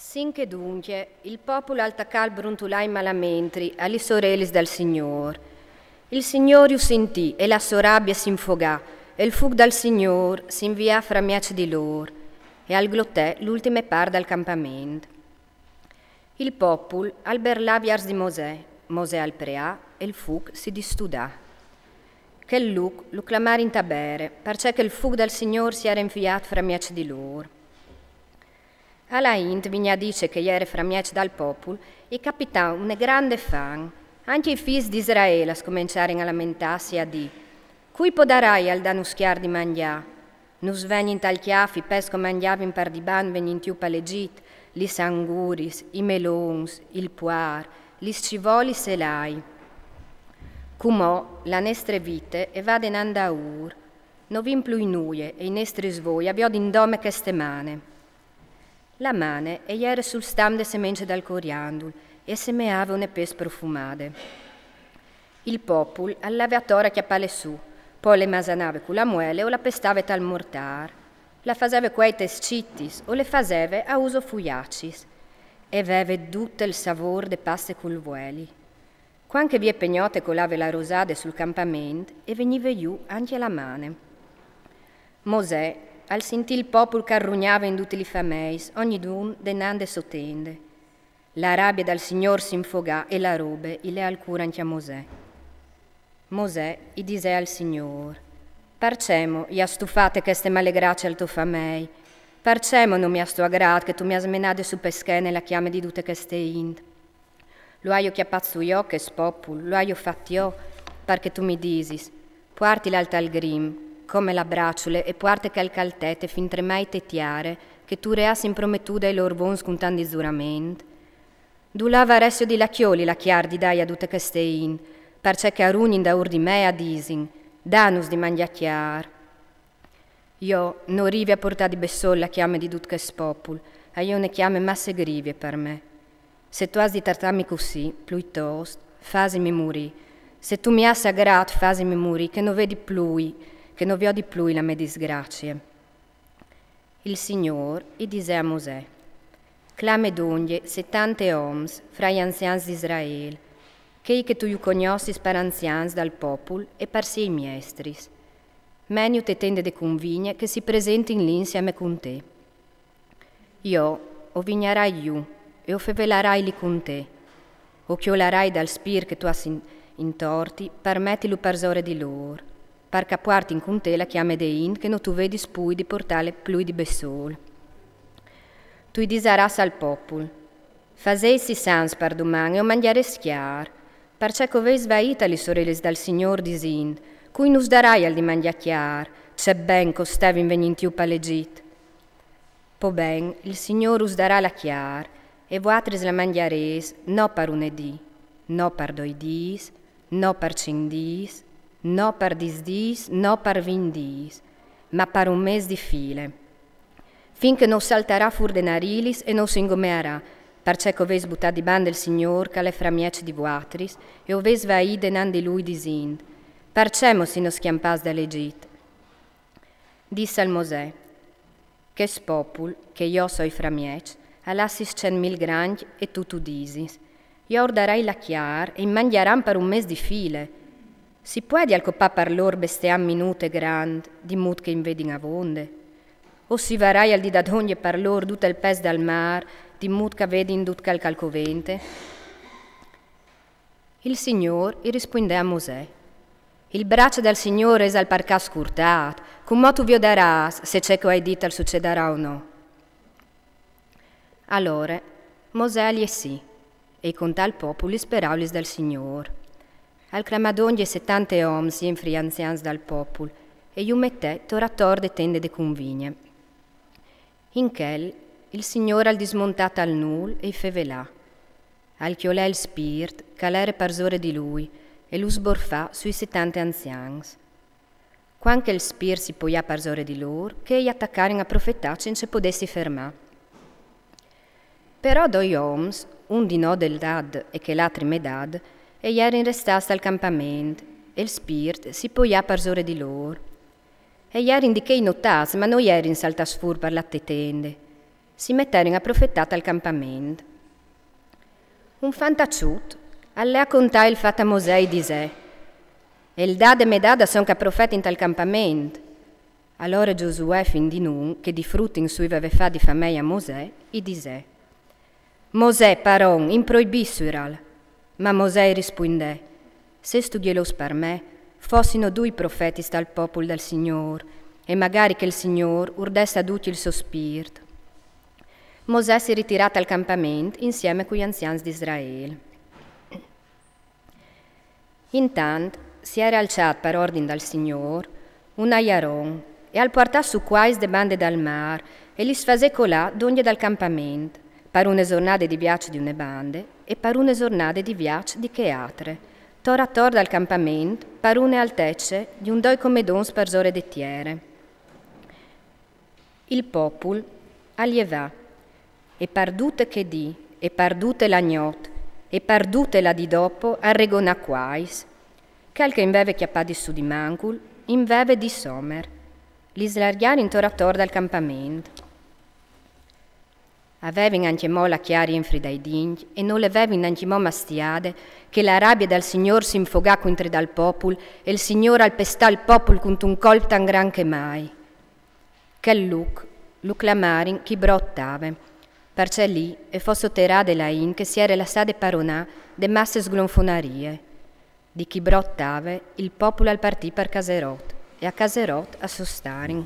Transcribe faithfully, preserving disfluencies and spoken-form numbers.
Sin che duncje, il popul al tacà al bruntulâ in malamentri a lis orelis dal Signôr. Il Signôr ju sintì e la sô rabie si infogà, e il fûc dal Signôr si invià framieç di lôr, e al glotè l'ultime part dal campament. Il popul al berlà viers di Mosè, Mosè al preà, e il fûc si distudà. Chel lûc lu clamarin Tabere, parcè che il fûc dal Signôr si jere inviât framieç di lôr. A la int vignà a dî ce che e jere framieç dal popul, i capità une grande fam. Ancje i fîs di Israel a scomençarin a lamentâsi e a dî: Cui podaraial dânus cjar di mangjâ? Nus vegnin tal cjâf i pes che o mangjavin par dibant vegnint jù pal Egjit, lis anguris, i melons, il puar, lis civolis e l'ai. Cumò la nestre vite e va denant daûr. No vin plui nuie e i nestris voi a viodin dome cheste mane. La mane e jere sul stam de semence dal coriandul e e semeave une pes profumade. Il popul al lave ator a cjapâle sù, po le masanave cu la muele o la pestave tal mortâr. La faseve cuei tes citis o le faseve a uso fuiacis. E veve dut il savôr de paste cul vueli. Cuant che vie pegnote colave la rosade sul campament e vegnive jù ancje la mane. Mosè al sintì il popul che al rugnave in dutis lis fameis, ognidun denant de sô tende. La rabie dal Signôr si infogà e la robe i leà il cûr ancje a Mosè. Mosè i disè al Signôr: Parcè mo i âstu fate cheste male gracie al tô famei? Parcè mo no mi âstu agrât che tu mi âs menade su pe schene la cjame di dute cheste int? Lu aio cjapât su jo chest popul, lu aio fat jo, par che tu mi disis: Puartilal tal grim, come la braçule, e puarte chel che al tete fintremai te tiare, che tu le âs imprometude ai lôr vons cun tant di zurament? Dulà varès jo di lâ a cjoli la cjar di dâi a dute cheste int, parcè che a rugnin daûr di me e a disin: Danus di mangjâ cjar. Jo no rivi a puartâ di bessôl la cjame di dut chest popul, e je une cjame masse grivie par me. Se tu âs di tratâmi cussì, pluitost, fasimi murî. Se tu mi âs agrât, fasimi murî, che no viodi plui, che no viodi plui la mê disgracie. Il Signôr i disè a Mosè: Clame dongje setante oms fra i anzians di Israel, chei che tu ju cognossis par anzians dal popul e par siei miestris. Meni ju te tende de cunvigne che si presentin li insieme cun te. Jo o vignarai jù e o fevelarai li cun te. O cjolarai dal spîr che tu âs in, in torti, par metilu parsore di lôr, par che a puartin cun te la cjame de int che no tu vedis plui di puartâle plui di bessôl. Tu i disarâs al popul: Fasêtsi sans par duman e o mangjarês cjar, parcè che o vês vaît a lis orelis dal Signôr disint: Cui nus daraial di mangjâ cjar? Ce ben che o stevin vegnint jù pal Egjit. Po ben, il Signôr us darà la cjar, e vuatris la mangjarês no par une dì, no par doi dîs, no par cinc dîs, no par dîs dîs, no par vincj dîs, ma par un mês di file, fin che no us saltarà fûr des narilis e no us ingomearà, parcè che o vês butât di bande il Signôr che al è framieç di vuatris, e o vês vaît denant di lui disint: Parcè mo si no scjampâts dal Egjit? Dissal Mosè: Chest popul, che jo o soi framieç, al à sîscent mil grancj e tu tu disis: Jo ur darai la cjar e i mangjaran par un mês di file. Si puedial copâ par lôr bestiam minût e grant, di mût che in vedin avonde? O si varaial di dâ dongje par lôr dut il pes dal mâr, di mût che a vedin dut chel che al covente? Il Signôr i rispuindè a Mosè: Il braç dal Signôr isal par câs scurtât, cumò tu viodarâs se ce che o ai dit al sucedarà o no. Alore Mosè al jessì e i contà al popul lis peraulis dal Signôr. Al clamà dongje setante oms jenfri i anzians dal popul e ju metè tor ator de tende de cunvigne. In chel il Signôr al dismontà tal nûl e i fevelà. Al cjolè il spîrt che al jere parsore di lui e lu sborfà sui setante anzians. Cuant che il spîrt si poià parsore di lôr, chei a tacarin a profetâ cence podêsi fermâ. Però doi oms, un di nô de edât e chel altri metât, e jerin restâts tal campament, e il spîrt si poià parsore di lôr. E jerin di chei notâts, ma no jerin saltâts fûr par la te tende. Si metterin a profetà tal campament. Un fantaçut al lè a contà il fat a Mosè e disè: «El dà de medà da son che a profetin tal campament.» Alore Giosuè, fin di nun, che di frut in sui veve fat di famei a Mosè, i disè: «Mosè, paron, improibissuiral.» Ma Mosè i rispuindè: «Sestu gjelous par me, fossino dui profetis tal popul dal Signôr, e magari che il Signôr ur dès a ducj il so spirt.» Mosè si ritirà tal campament insieme cui anzians di Israel. Intant si ere alçât par ordin dal Signôr un aiaron e al puartà su quais de bande dal mâr e lis fasè colâ dongje dal campament, par une zornade di viaç di une bande e par une zornade di viaç di chê altre, tor ator dal campament, par une altece di un doi comedons parsore de tiere. Il popul al jevà, e par dute chê dì, e par dute la gnot, e par dute la dì dopo, al regonà quais. Chel che in veve cjapadis su di mancul, in veve di somer. Lis largjarin tor ator dal campament. A vevin ancjemò la cjar infri dai dincj e no le vevin ancjemò mastiade, che la rabie dal Signôr si infogà cuintri dal popul e il Signôr al pestà il popul cuntun colp tant grant che mai. Chel luc lu clamarin Chibrot Tave, parcè li e fo soterade la int che si ere lassade paronâ de masse sglonfonarie. Di Chibrot Tave il popul al partì par Caserot e a Caserot a sostarin.